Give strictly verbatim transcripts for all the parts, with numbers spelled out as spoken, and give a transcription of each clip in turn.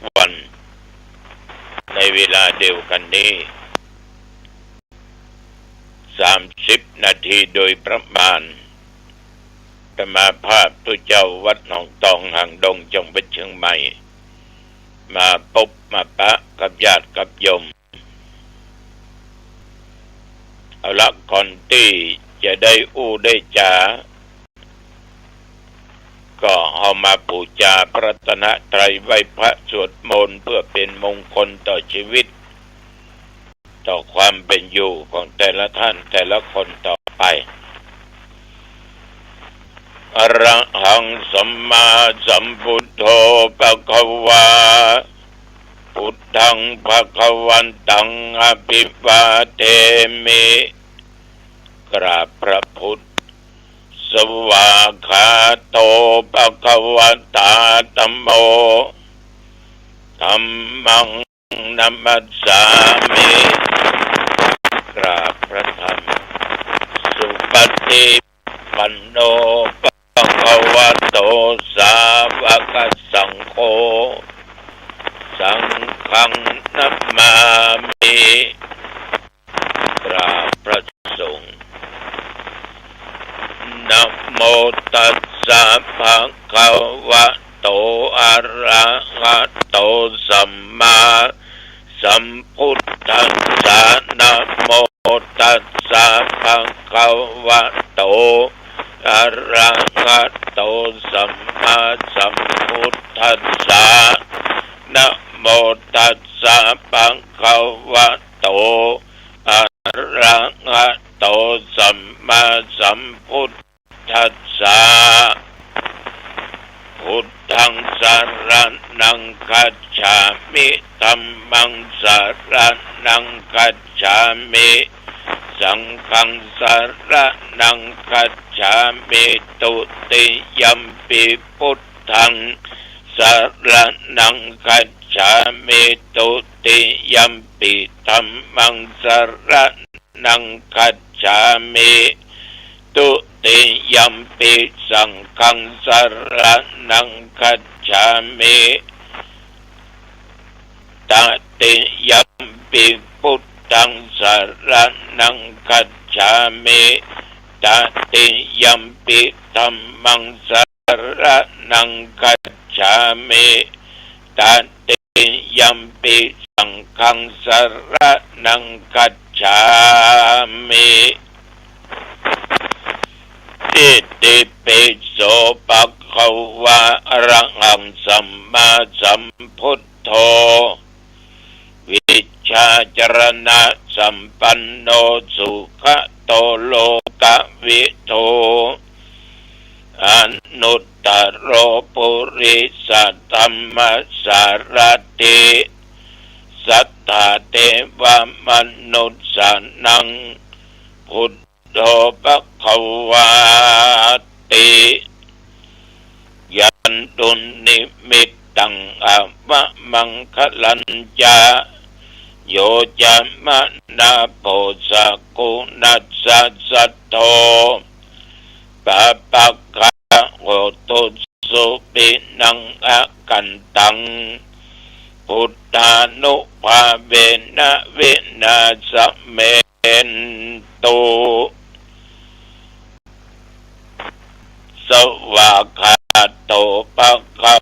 วัน ในเวลาเดียวกั๋นนี้ สามสิบนาทีโดยประมาณ อาตมาภาพตุ๊เจ้าวัดหนองตองหางดงจังหวัดเชียงใหม่ มาปบมาปะกับญาติกับโยม เอาละ ก่อนตี้จะได้อู้ได้จ๋า ก็เอามาปู๋จาพระรัตนตรัย ไหว้พระสวดมนต์เพื่อเป๋นมงคลต่อชีวิต ต่อความเป๋นอยู่ของแต่ละท่านแต่ละคนต่อไป อะระหังสัมมาสัมพุทโธภะคะวา พุทธังภะคะวันตังอะภิวาเทมิ กราบพระพุทธ สวากขาโตภะคะวะตาธัมโม ธัมมังนะมัสสามิ กราบพระธรรม สุปฏิปันโนภะคะวะโต สาวกสังโฆ สังฆังนะมามิ กราบพระสงฆ์ นะโมตัสสะภะคะวะโต อะระหะโต สัมมาสัมพุทธัสสะ นะโมตัสสะภะคะวะโต อะระหะโต สัมมาสัมพุทธัสสะ นะโมตัสสะภะคะวะโต อะระหะโต สัมมาสัมพุทธัสสะ พุทธังสะระณังคัจฉามิ ธัมมังสะระณังคัจฉามิ สังฆังสะระณังคัจฉามิ ตุติยัมปิพุทธังสะระณังคัจฉามิ ตุติยัมปิธัมมังสะระณังคัจฉามิ ตุติยัมปิสังฆังสะระณังคัจฉามิ ตติยัมปิพุทธังสะระณังคัจฉามิ ตติยัมปิธัมมังสะระณังคัจฉามิ ตติยัมปิสังฆังสะระณังคัจฉามิ อิติปิโสภะคะวะ อะระหังสัมมาสัมพุทโธ วิชชาจรณะสัมปันโน สุขะโตโลกะวิทู อนุตตะโรปุริสะธัมมะสารถิ สัตถาเทวะมนุสสานัง พุทโธภะคะวาติ ยันตุนนิมิตตังอะวะมังคะลัญจะ โยจะมะนาโภ สะกุณัสสะสัทโธ ปะปะคะโหตุสุปินังอะกันตัง พุทธานุภาเวนะวินาสะเมนตุ สวากขาโตภะคะ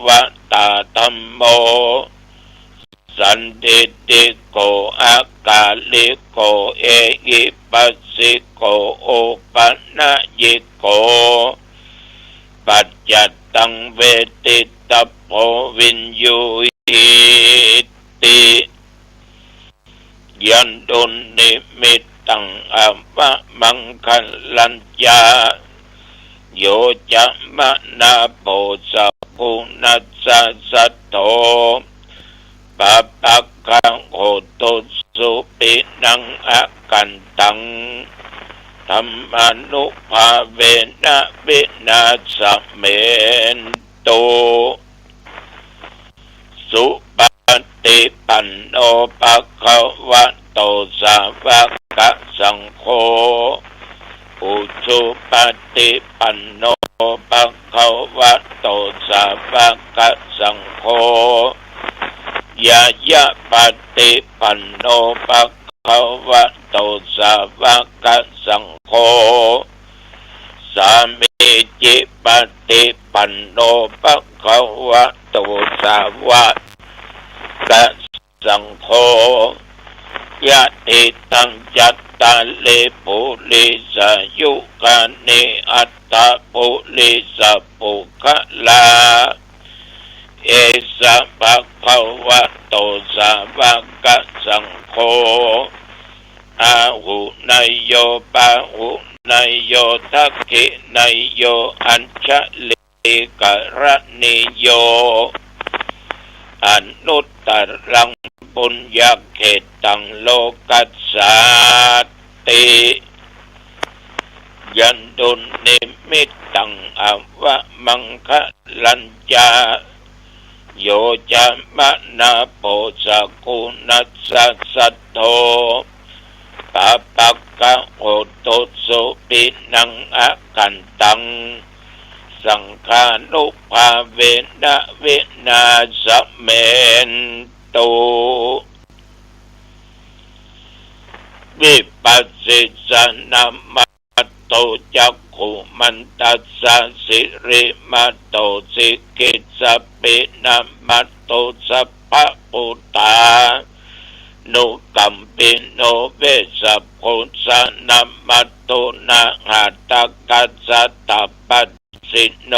วะตาธัมโม สันทิฏฐิโก อะกาลิโก เอหิปัสสิโก โอปะนะยิโก ปัจจัตตังเวทิตะโพ วิญญูหิติ ยันตุนนิมิตตังอะวะมังคะลัญจะ โยจะมะนาโภ สะกุณัสสะสัทโธ ปะปะคะโหตุสุปินังอะกันตัง ธัมมานุภาเวนะวินาสะเมนตุ สุปะ ฏิปันโนภะคะวะโต สาวกสังโฆ อุจุปะฏิปันโนภะคะวะโต สาวกสังโฆ ยายะปะติปันโน ภะคะวะโต สาวะกะสังโฆ สามีจิปะติปันโน ภะคะวะโต สาวะกะสังโฆ ยะติตัง จัตตาริ ปุริสายุกานิ อัตถะปุริสะปุคคละ เอสะ ภะคะวะโต สาวะกะสังโฆ อาหุเนยโย ปาหุเนยโย ทักขิเนยโย อัจฉะริกะรณีโย อนุตตรัง ปุญญะเขตตัง โลกัสสาติ ยันตุนนิมิตตัง อวะมังคะลัญจะ โยจะมะนาโป สะกุณัสสะสัทโธ ปาปะกะโหตุ สุปินังอะขันตัง สังฆานุภาเวนะ วินาสเมนตุ วิปัสสิสะนะมะ โต จักขุมันตัสสะ สิริมะโต สิกิสสะปินะมะโต สัพพะปุตตานุกัมปิโน เวสสะโภสะนะมะโต นะหะตะกัสสะ ตัพพัสสิโน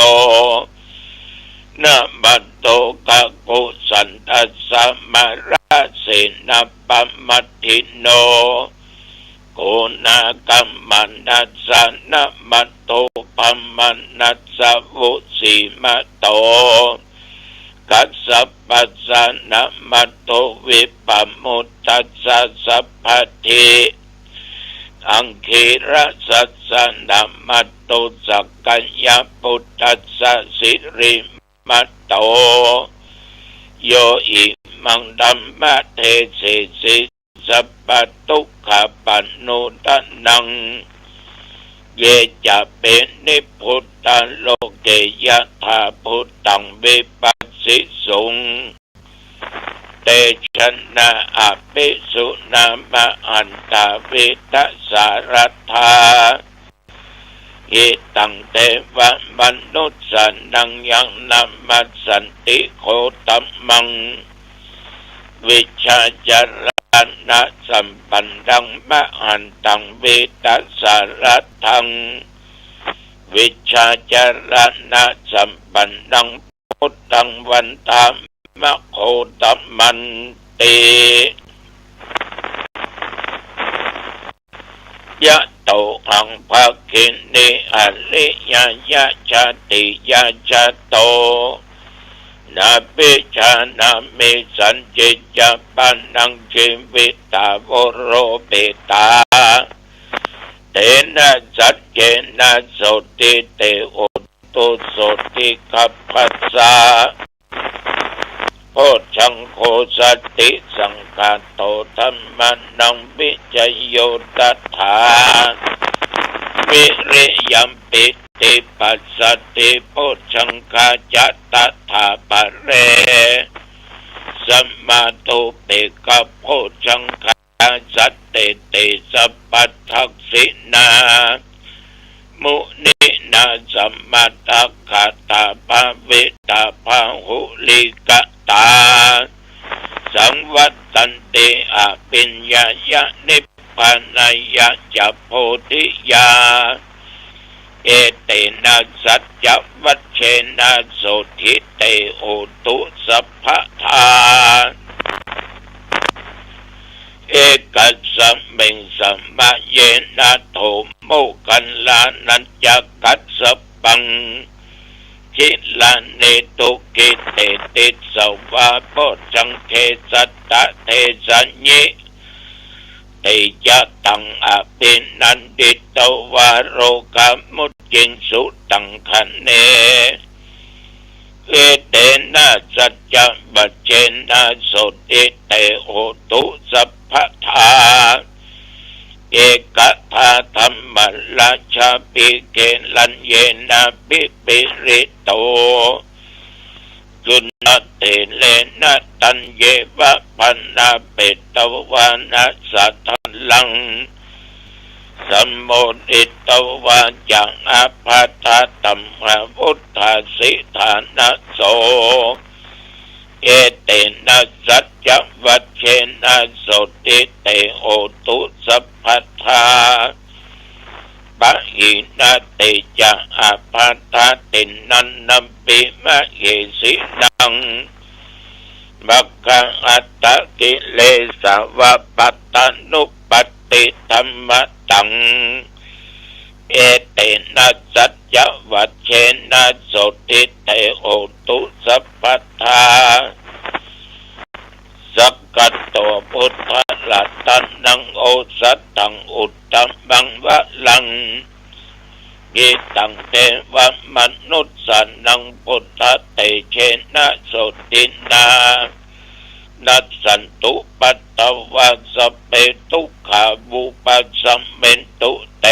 นะมะโต กะกุสันตัสสะ มะระเสนะปะมัทธิโน โกนากัมมานัสสะ นะมะโต ปะมานัสสะ วุสีมะโต กัสสะปัสสะ นะมะโต วิปะมุตตัสสะ สัพพะทิ อังคีระสัสสะ นะมะโต สักกะยะปุตตัสสะ สิริมะโต โยอิมังธัมมะเดสิสิ สัพพะทุกขะปะนุตตะนัง เยจะเป นิพพุตตะโลเก ยะถาภูตัง วิปัสสิสุง เตชะนะ อะภิสุนามะหันตา วีตะสารัตถา หิตัง เตวะมนุสสานัง ยังนะมัสสันติ โคตมัง วิชชาจารณะสัมปันนัง มะหันตัง วีตะสารัตถัง วิชชาจารณะสัมปันนัง พุทธัง วันทามะ โคตมันติ ยะโตหัง ภักขินี อะริยะยะ ชาติยะชะโต นะปิชานามิ สัญญิยะปะนัง จีวิตา โวโรปิตา เตนะ สัจเจนะ โสตถิ เต โหตุ โสตถิคัพพะสสะ โพชฌังโฆ สัตติสังขาโต ธัมมานัง วิจโย ตถา วิริยัม ปีติปัสสะติ โพชฌังคา จะ ตถาปะเร สมาโท เปกขะโพชฌังคา สัตเตติ สัพพัทธัสสินา มุนินา สมะตะกะตา ภาวิตา บาหุลีกะตา สังวัตตันติ อะภิญญายะ นิพพานายะ จะ โพธิยา เอเตนะ สัจจวัชเชนะ โสตถิ เต โหตุ สัพพะทา เอกัสสะมิง สะมะเยนะ โท โมคคัลลานะ จะ กัสสะปัง กิลานิ ทุกขิเต ติสสะวา โพชฌังเข สัตตะเทสะยิ ติยะตัง อะภินันทิโต วาโรกามุจจิงสุตังคะเน เอเตนะ สัจจวัชเชนะ โสตถิ เต โหตุ สัพพะทา เอกะทาธัมมะราชาภิ เกลัญเยนะ ภิปริโต จุณเตเรนะ ตัญเยวะ ปะนาเปตวานะ สะทะลัง สะโมทิตวาจะ อาภัททะ ธัมมาวุฏฐาสิ ฐานะโส เอเตนะ สัจจวัจเจนะ โสตถิ เต โหตุ สัพพะทา ปะหินะ เตจะ อาภัททะ ทินนันนะปิ มะเหสินัง มัคคะอัตตะกิเลสาวะ ปัตตานุปัตติธัมมะตัง เอเตนะ สัจจวัจเจนะ โสตถิ เต โหตุ สัพพะทา สักกัตโต พุทธะ รัตตัง โอสะถัง อุตตะมัง วะรัง หิตัง เตวะมะนุสสานัง พุทธะ เตเจนะ โสตถินา นัสสันตุ ปัตตวา สัพเพ ทุกขา วุปัสสะเมนตุ เต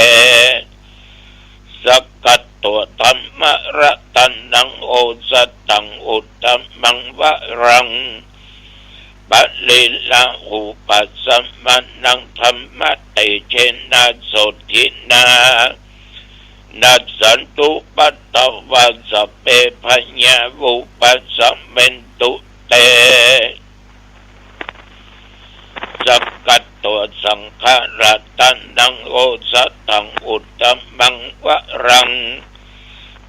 สักกัตโต ธัมมะ รัตตัง โอสะถัง อุตตะมัง วะรัง ปะริลาหุปัสสะมานัง ธัมมะ เตเจนะ โสตถินา นัสสันตุ ปัตตวา สัพเพ พยา วุปัสสะเมนตุ เต สักกัตโต สังฆะ รัตตัง โอสะถัง อุตตะมัง วะรัง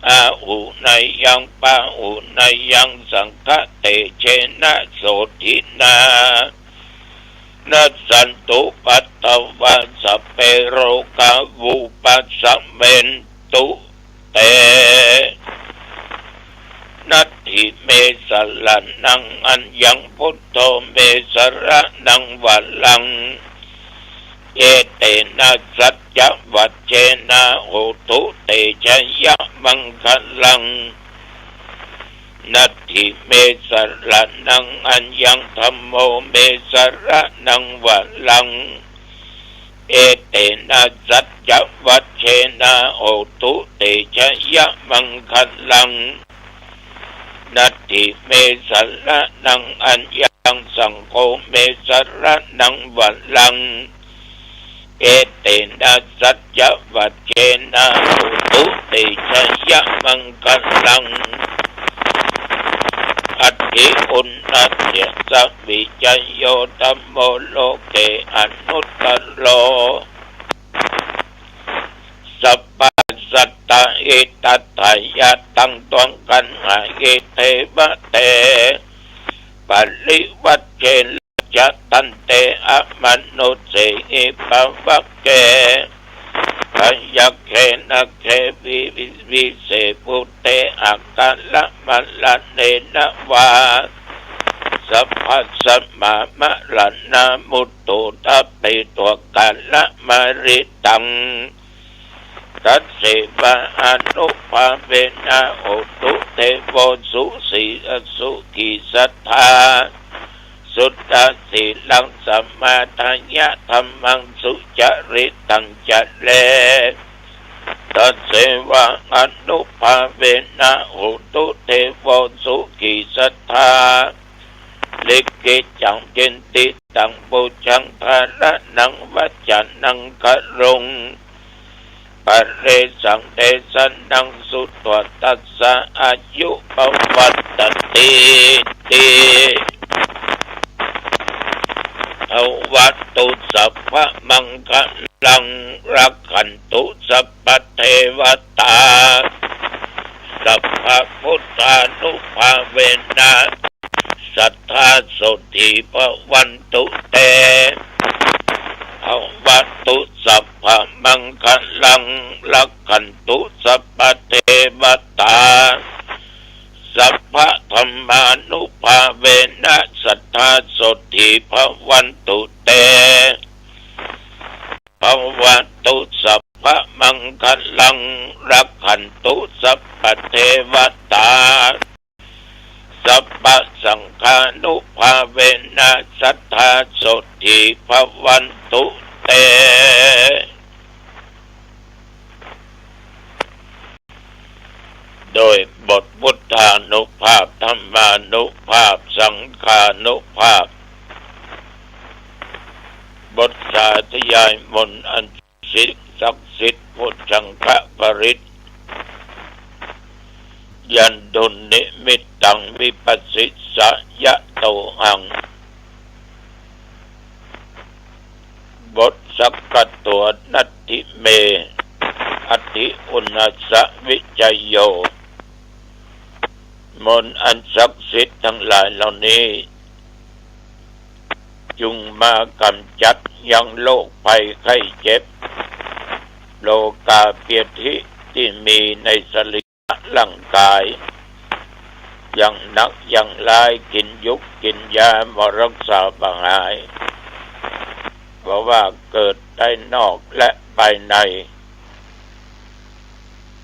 อาหุเนยัง ปาหุเนยัง สังฆะ เตเจนะ โสตถินา นัสสันตุ ปัตตวา สัพเพ โรกา วุปัสสะเมนตุ เต นัตถิเม สะระณัง อัญญัง พุทโธ เม สะระณัง วะรัง เอเตนะ สัจจวัจเจนะ โหตุ เตชะยะมังคะลัง นัตถิเม สะระณัง อัญญัง ธัมโม เม สะระณัง วะรัง เอเตนะ สัจจวัจเจนะ โหตุ เตชะยะมังคะลัง นัตถิเม สะระณัง อัญญัง สังโฆ เม สะระณัง วะรัง เอเตนะ สัจจวัจเจนะ โหตุ เตชะยะมังคะลัง อัตถิอุนนัสสะ สัพพิจโย ธัมโม โลเก อนุตตโร สัพพะสัตตะ หิตัตถะ ยะตัง ตวัง คันหะหิ เทวะ เต ปะริวัจเชนะ จะ ทันเต อะมะนุสเสหิ ภะวะเก พะยัคเข นะเข วิ วิ วิเส ภูเต อะกาละมะระเณนะ วา สัพพะสะมะ มะระณา มุตตุ ทัพเปตุ อะกาละมะริตัง ตัสเสวะ อานุภาเวนะ โหตุ เทโว สุสี อสุขี สัตถา สุตตะ สีลัง สะมาทายะ ธัมมัง สุจะริตัง จะเร ตัสเสวะ อานุภาเวนะ โหตุ เทโว สุขี สัตถา ลิกขิตัง ขิตติตัง ปูจัง ธาระณัง วัจจะนัง คะรุง ปะเรสัง เตสะนัง สุตวัตตัสสะ อายุ ปะวัตตะติ ติ ภะวะตุ สัพพะมังคะลัง รักขันตุ สัพพะเทวะตา สัพพะพุทธานุภาเวนะ สัทธา โสตถี ภะวันตุ เต ภะวะตุ สัพพะมังคะลัง รักขันตุ สัพพะเทวะตา สัพพะธัมมานุภาเวนะ สัทธา โสตถี ภะวันตุ เต ภะวะตุ สัพพะมังคะลัง รักขันตุ สัพพะเทวะตา สัพพะสังฆานุภาเวนะ สัทธา โสตถี ภะวันตุ เต โดยบทพุทธานุภาพ ธัมมานุภาพ สังฆานุภาพ บทสาธยายมนต์อันศักดิ์สิทธิ์ พุทธังคะปริต ยันตุนนิมิตตัง วิปัสสิสะยะโตหัง บทสักกะตัว นัตถิเม อัตถิอุณาสสะวิชยโย มนต์อันศักดิ์สิทธิ์ทั้งหลายเหล่านี้ จุ่งมากำจัดยั้งโรคภัยไข้เจ็บ โรคาพยาธิตี้มีในสรีระร่างก๋าย อย่างหนักอย่างร้าย กิ๋นยุกกิ๋นยาบ่รักษาบ่หาย บ่ว่าเกิดใต้นอกและภายใน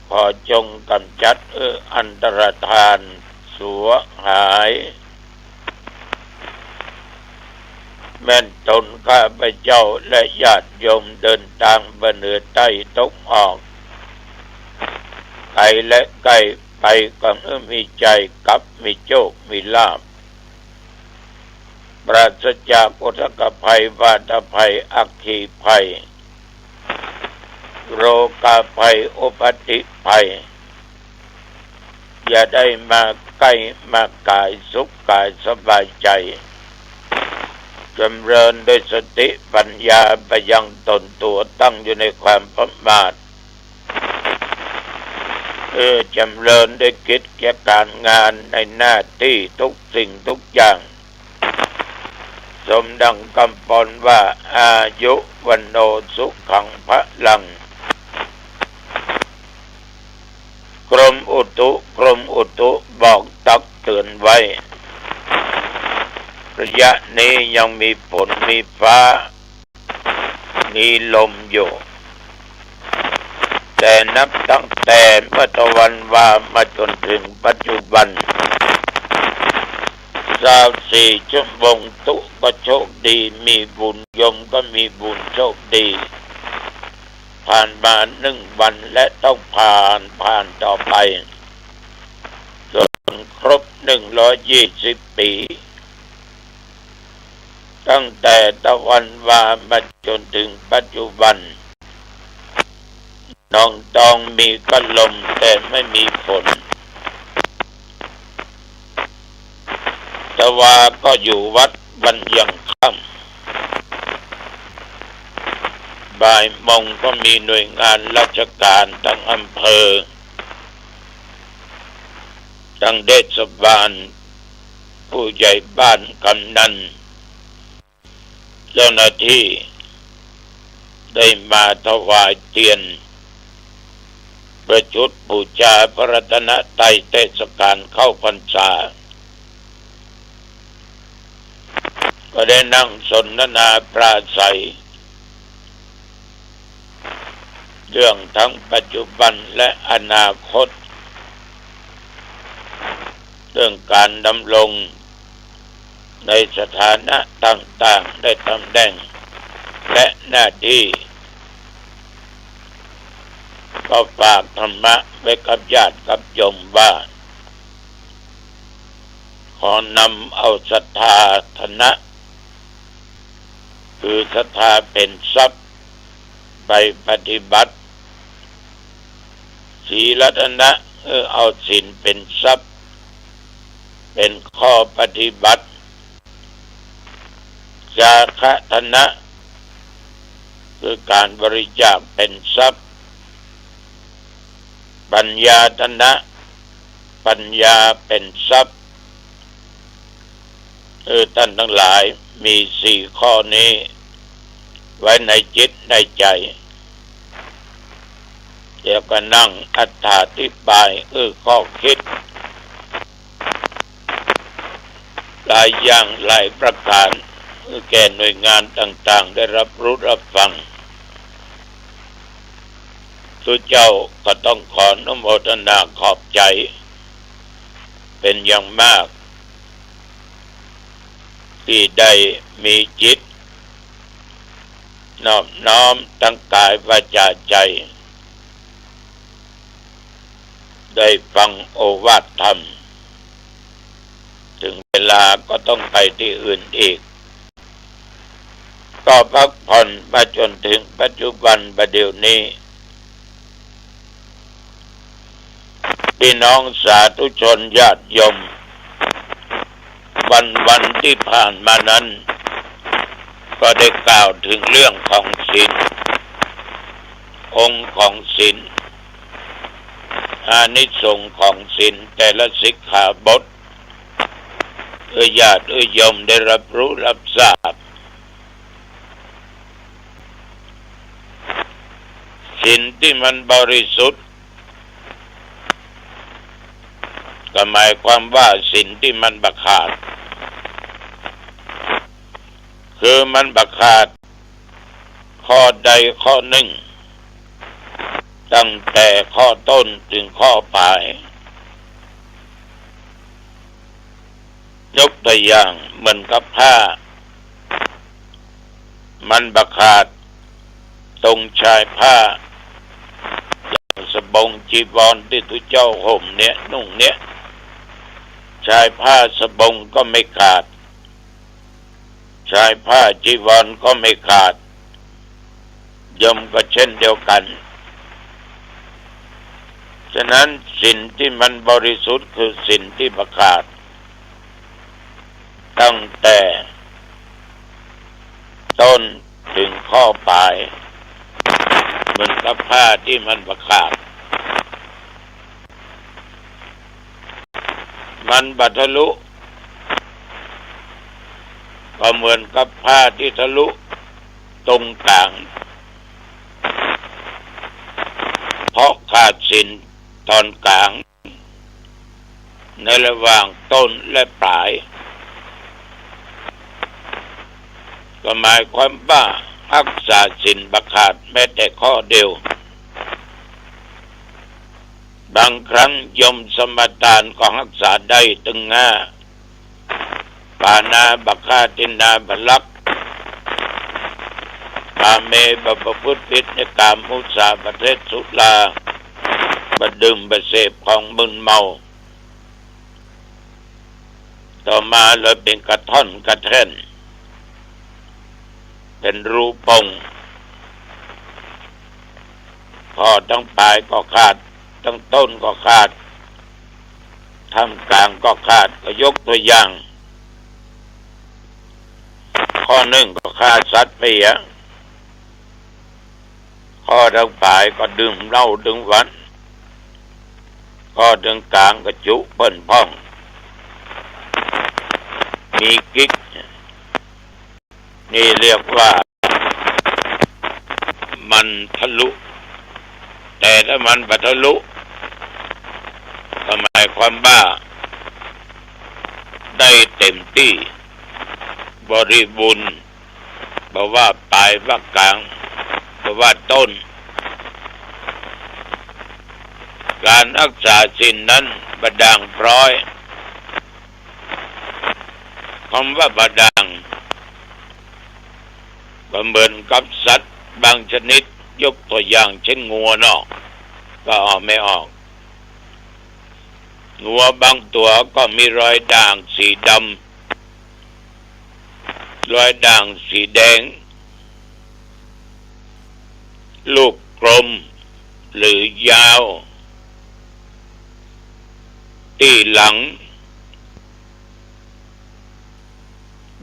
ขอจงกำจัด เออ อันตรธาน สวหาย แม่นตนข้าพเจ้าและญาติโยมเดินตางบ่เหนือใต้ตกออก ไกลและใก้ ไปก็เออมีชัย กลับมีโชคมีลาภ ปราศจากอุทกภัย วาตภัย อัคคีภัย โรคาภัย อุบัติภัย อย่าได้มาใก้มาก๋าย สุขก๋ายสบายใจ๋ จำเริญด้วยสติปัญญาไปยังตนตั๋ว ตั้งอยู่ในความประมาท เออ จำเริญด้วยกิจการงานในหน้าตี้ทุกสิ่งทุกอย่าง สมดังกำปอนว่า อายุ วัณโณ สุขัง พลัง กรมอุตุ กรมอุตุบอกตักเตือนไว้ ระยะนี้ยังมีฝนมีฟ้า มีลมอยู่ แต่นับตั้งแต่เมื่อตะวันวามาจนถึงปัจจุบัน ซาวสี่ชั่วโมง ตุ๊ก็โชคดี มีบุญ โยมก็มีบุญโชคดี ผ่านมาหนึ่งวันและต้องผ่าน ผ่านต่อไป จนครบหนึ่งร้อยยี่สิบปี ตั้งแต่ตะวันวามาจนถึงปัจจุบัน หนองตองมีก็ลมแต่ไม่มีฝน ตะวาก็อยู่วัดวันยังค่ำ บ่ายโมงก็มีหน่วยงานราชการทั้งอำเภอ ทั้งเทศบาล ผู้ใหญ่บ้าน กำนัน เจ้าหน้าตี้ ได้มาถวายเตียน ประชุดบูชาพระรัตนตรัยเทศกาลเข้าพรรษา ก็ได้นั่งสนทนาปราศรัย เรื่องทั้งปัจจุบันและอนาคต เรื่องการดำรงในสถานะต่างๆ ในตำแหน่งและหน้าตี้ ก็ฝากธรรมะไว้กับญาติกับโยมว่า ขอนำเอาศรัทธาธนะ คือศรัทธาเป๋นทรัพย์ ไปปฏิบัติ ศีลธนะ เออ เอาศีลเป๋นทรัพย์ เป๋นข้อปฏิบัติ จาคะธนะ คือการบริจาคเป๋นทรัพย์ ปัญญาธนะ ปัญญาเป๋นทรัพย์ เออ ท่านทั้งหลาย มีสี่ข้อนี้ไว้ในจิตในใจ๋ แล้วก็นั่งอธิบาย เออ ข้อคิด หลายอย่างหลายประการ เออ แก่หน่วยงานต่างๆ ได้รับรู้รับฟัง ตุ๊เจ้าก็ต้องขออนุโมทนาขอบใจ๋เป๋นอย่างมาก ตี้ได้มีจิตนอบน้อมตังก๋ายวาจาใจ๋ ได้ฟังโอวาทธรรม ถึงเวลาก็ต้องไปตี้อื่นอีก ก็พักผ่อนมาจ๋นถึงปัจจุบันบ่าเดี่ยวนี้ ปี้น้องสาธุชนญาติโยม วันๆ ตี้ผ่านมานั้น ก็ได้กล่าวเถิงเรื่องของศีล องค์ของศีล อานิสงส์ของศีลแต่ละสิกขาบท หื้อญาติหื้อโยมได้ฮับฮู้ฮับซาบ ศีลตี้มันบริสุทธิ์ ก็หมายความว่าศีลตี้มันบ่ขาด คือมันบ่ขาดข้อใดข้อนึ่ง ตั้งแต่ข้อต้นเถิงข้อป๋าย ยกตั๋วอย่างเหมือนกับผ้า มันบ่ขาดตรงชายผ้า อย่างสบงจีวรตี้ตุ๊เจ้าห่มเนี่ย นุ่งเนี่ย ชายผ้าสบงก็ไม่ขาด ชายผ้าจีวรก็ไม่ขาด โยมก็เช่นเดียวกัน ฉะนั้นศีลตี้มันบริสุทธิ์คือศีลตี้บ่ขาด ตั้งแต่ต้นเถิงข้อป๋าย เหมือนกับผ้าตี้มันบ่ขาด มันบ่ทะลุ ก็เหมือนกับผ้าตี้ทะลุตรงก๋าง เพราะขาดศีลต๋อนก๋าง ในระหว่างต้นและป๋าย ก็หมายความว่าฮักษาศีลบ่ขาดแม้แต่ข้อเดียว บางครั้งโยมสมาทานก็ฮักษาได้ตึงห้า ปาณาบ่ฆ่า ทินนาบ่ลัก กาเม บ่ประพฤติผิดในกาม มุสา บ่เสพสุรา บ่ดื่มบ่เสพของมึนเมา ต่อมาเลยเป๋นกระท่อนกระแท่น เป๋นรูปง ข้อตังป๋ายก็ขาด ตังต้นก็ขาด ท่ามก๋างก็ขาด ก็ยกตั๋วอย่าง ข้อนึ่งก็ฆ่าสัตว์เปีย ข้อตังป๋ายก็ดื่มเหล้าดื่มหวัน ข้อตังก๋างก็จุเปิ้นพ่อง มีกิ๊ก นี่เรียกว่ามันทะลุ แต่ถ้ามันบ่ทะลุ ก็หมายความว่าได้เต็มตี้ บริบูรณ์ บ่ว่าป๋ายว่าก๋าง บ่ว่าต้น การฮักษาศีลนั้นบ่ด่างพร้อย คำว่าบ่ด่าง ก็เหมือนกับสัตว์บางชนิด ยกตั๋วอย่างเช่นงัวเนาะ ก็เอาไม่ออก งัวบางตั๋วก็มีรอยด่างสีดำ รอยด่างสีแดง ลูกกลมหรือยาว ตี้หลัง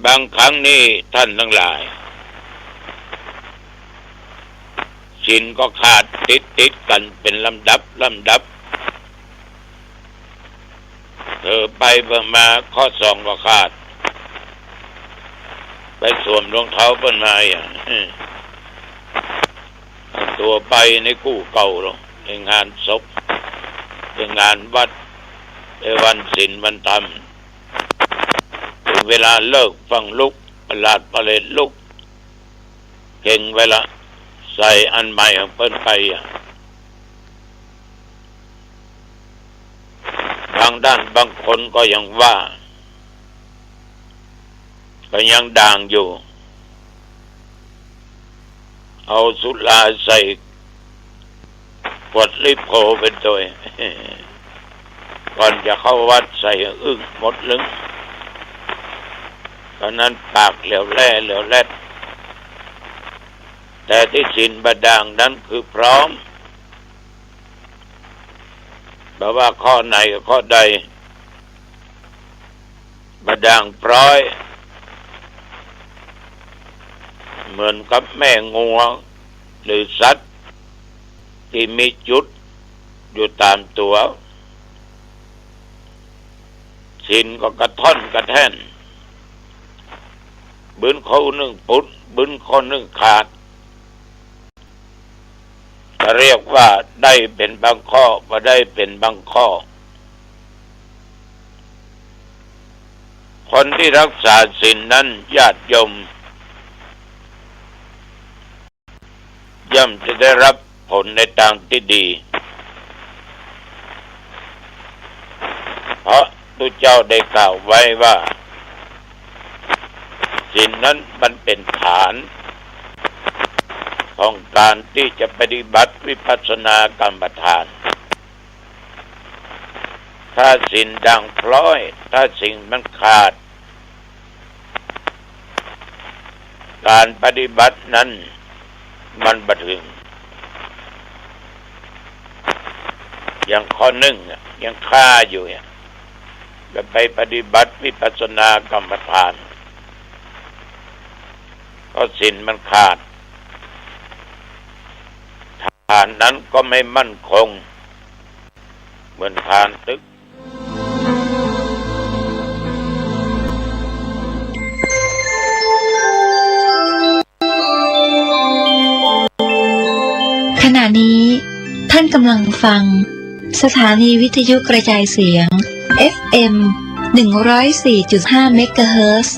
บางครั้งนี่ท่านตังหลาย ศีลก็ขาดติดๆ กั๋นเป๋นลำดับลำดับ เผลอไปเผลอมาข้อสองก็ขาด ไปสวมรองเท้าเปิ้นมาอย่าง เออ ตั๋วไปในกู้เก่าลอ ในงานศพ ในงานวัด ในวันศีลวันธรรม เถิงเวลาเลิกฟังลุก ประหลาดประเหลดลุก เก่งไว้ละ ใส่อันใหม่ของเปิ้นไปอะ บางด้านบางคนก็ยังว่า ก็ยังด่างอยู่ เอาสุราใส่ขวดลิโพไปตวย ก่อนจะเข้าวัดใส่อึ่งหมดลึง ตอนนั้นปากเหลวแหล่เหลวแหลด แต่ตี้ศีลบ่าด่างนั้นคือพร้อม บ่ว่าข้อไหนกับข้อใด บ่าด่างพร้อย เหมือนกับแม่งัว หรือสัตว์ตี้มีจุดอยู่ต๋ามตั๋ว ศีลก็กระท่อนกระแท่น บึ้นข้อนึ่งปุด บึ้นข้อนึ่งขาด ก็เรียกว่าได้เป๋นบางข้อ บ่ได้เป๋นบางข้อ คนตี้รักษาศีลนั้น ญาติโยม ย่อมจะได้รับผลในตางตี้ดี เพราะพระพุทธเจ้าได้กล่าวไว้ว่า ศีลนั้นมันเป๋นฐานของการตี้จะปฏิบัติวิปัสสนากรรมฐาน ถ้าศีลด่างพร้อย ถ้าศีลมันขาด ก๋านปฏิบัตินั้นมันบ่เถิง อย่างข้อนึ่งอะ ยังคาอยู่เนี่ย จะไปปฏิบัติวิปัสสนากรรมฐาน เพราะศีลมันขาด ฐานนั้นก็ไม่มั่นคง เหมือนฐานตึก ขณะนี้ท่านกำลังฟังสถานีวิทยุกระจายเสียง เอฟเอ็ม หนึ่งร้อยสี่จุดห้า เมกะเฮิรตซ์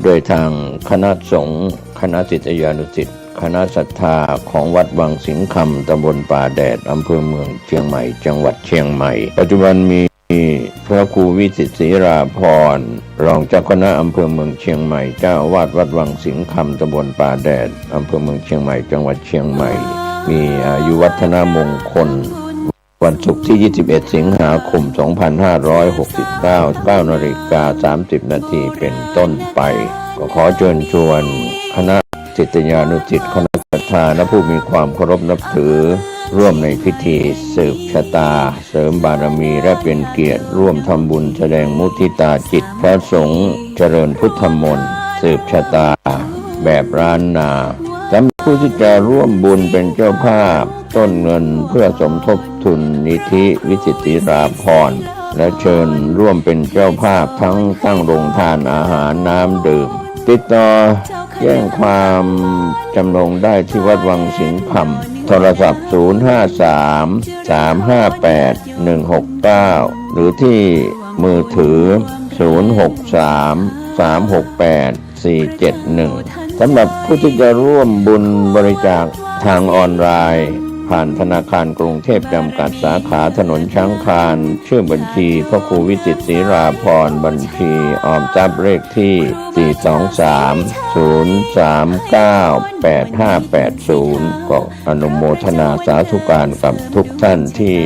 โดยทางคณะสงฆ์ คณะศิษยานุศิษย์ คณะศรัทธาของวัดวังสิงห์คำ ตำบลป่าแดด อำเภอเมืองเชียงใหม่ จังหวัดเชียงใหม่ ปัจจุบันมี พระครูวิจิตรศรีราภรณ์ รองเจ้าคณะอำเภอเมืองเชียงใหม่ เจ้าอาวาสวัดวังสิงห์คำ ตำบลป่าแดด อำเภอเมืองเชียงใหม่ จังหวัดเชียงใหม่ มีอายุวัฒนมงคล วันศุกร์ที่ ยี่สิบเอ็ด สิงหาคม สองพันห้าร้อยหกสิบเก้า เก้านาฬิกาสามสิบนาทีเป็นต้นไป ก็ขอเชิญชวนคณะศิษยานุศิษย์ คณะศรัทธา และผู้มีความเคารพนับถือ ร่วมในพิธีสืบชะตา เสริมบารมี และเป็นเกียรติร่วมทำบุญแสดงมุทิตาจิต พระสงฆ์เจริญพุทธมนต์ สืบชะตาแบบล้านนา สำหรับผู้ที่จะร่วมบุญเป็นเจ้าภาพต้นเงินเพื่อสมทบทุนนิธิวิจิตรศรีราภรณ์ และเชิญร่วมเป็นเจ้าภาพทั้งตั้งโรงทานอาหารน้ำดื่ม ติดต่อแจ้งความจำนงได้ที่วัดวังสิงห์คำ โทรศัพท์ ศูนย์ห้าสาม สามห้าแปด หนึ่งหกเก้า หรือที่มือถือ ศูนย์หกสาม สามหกแปด สี่เจ็ดหนึ่ง สำหรับผู้ที่จะร่วมบุญบริจาคทางออนไลน์ ผ่านธนาคารกรุงเทพจำกัด สาขาถนนช้างคาน ชื่อบัญชีพระครูวิจิตรศรีราภรณ์ บัญชีออมทรัพย์เลขที่ สี่สองสาม ศูนย์สามเก้า แปดห้าแปดศูนย์ ก็อนุโมทนาสาธุการกับทุกท่านที่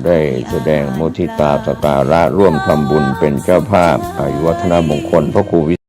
ได้แสดงมุทิตาสักการะร่วมทำบุญเป็นเจ้าภาพอายุวัฒนมงคลพระครูวิ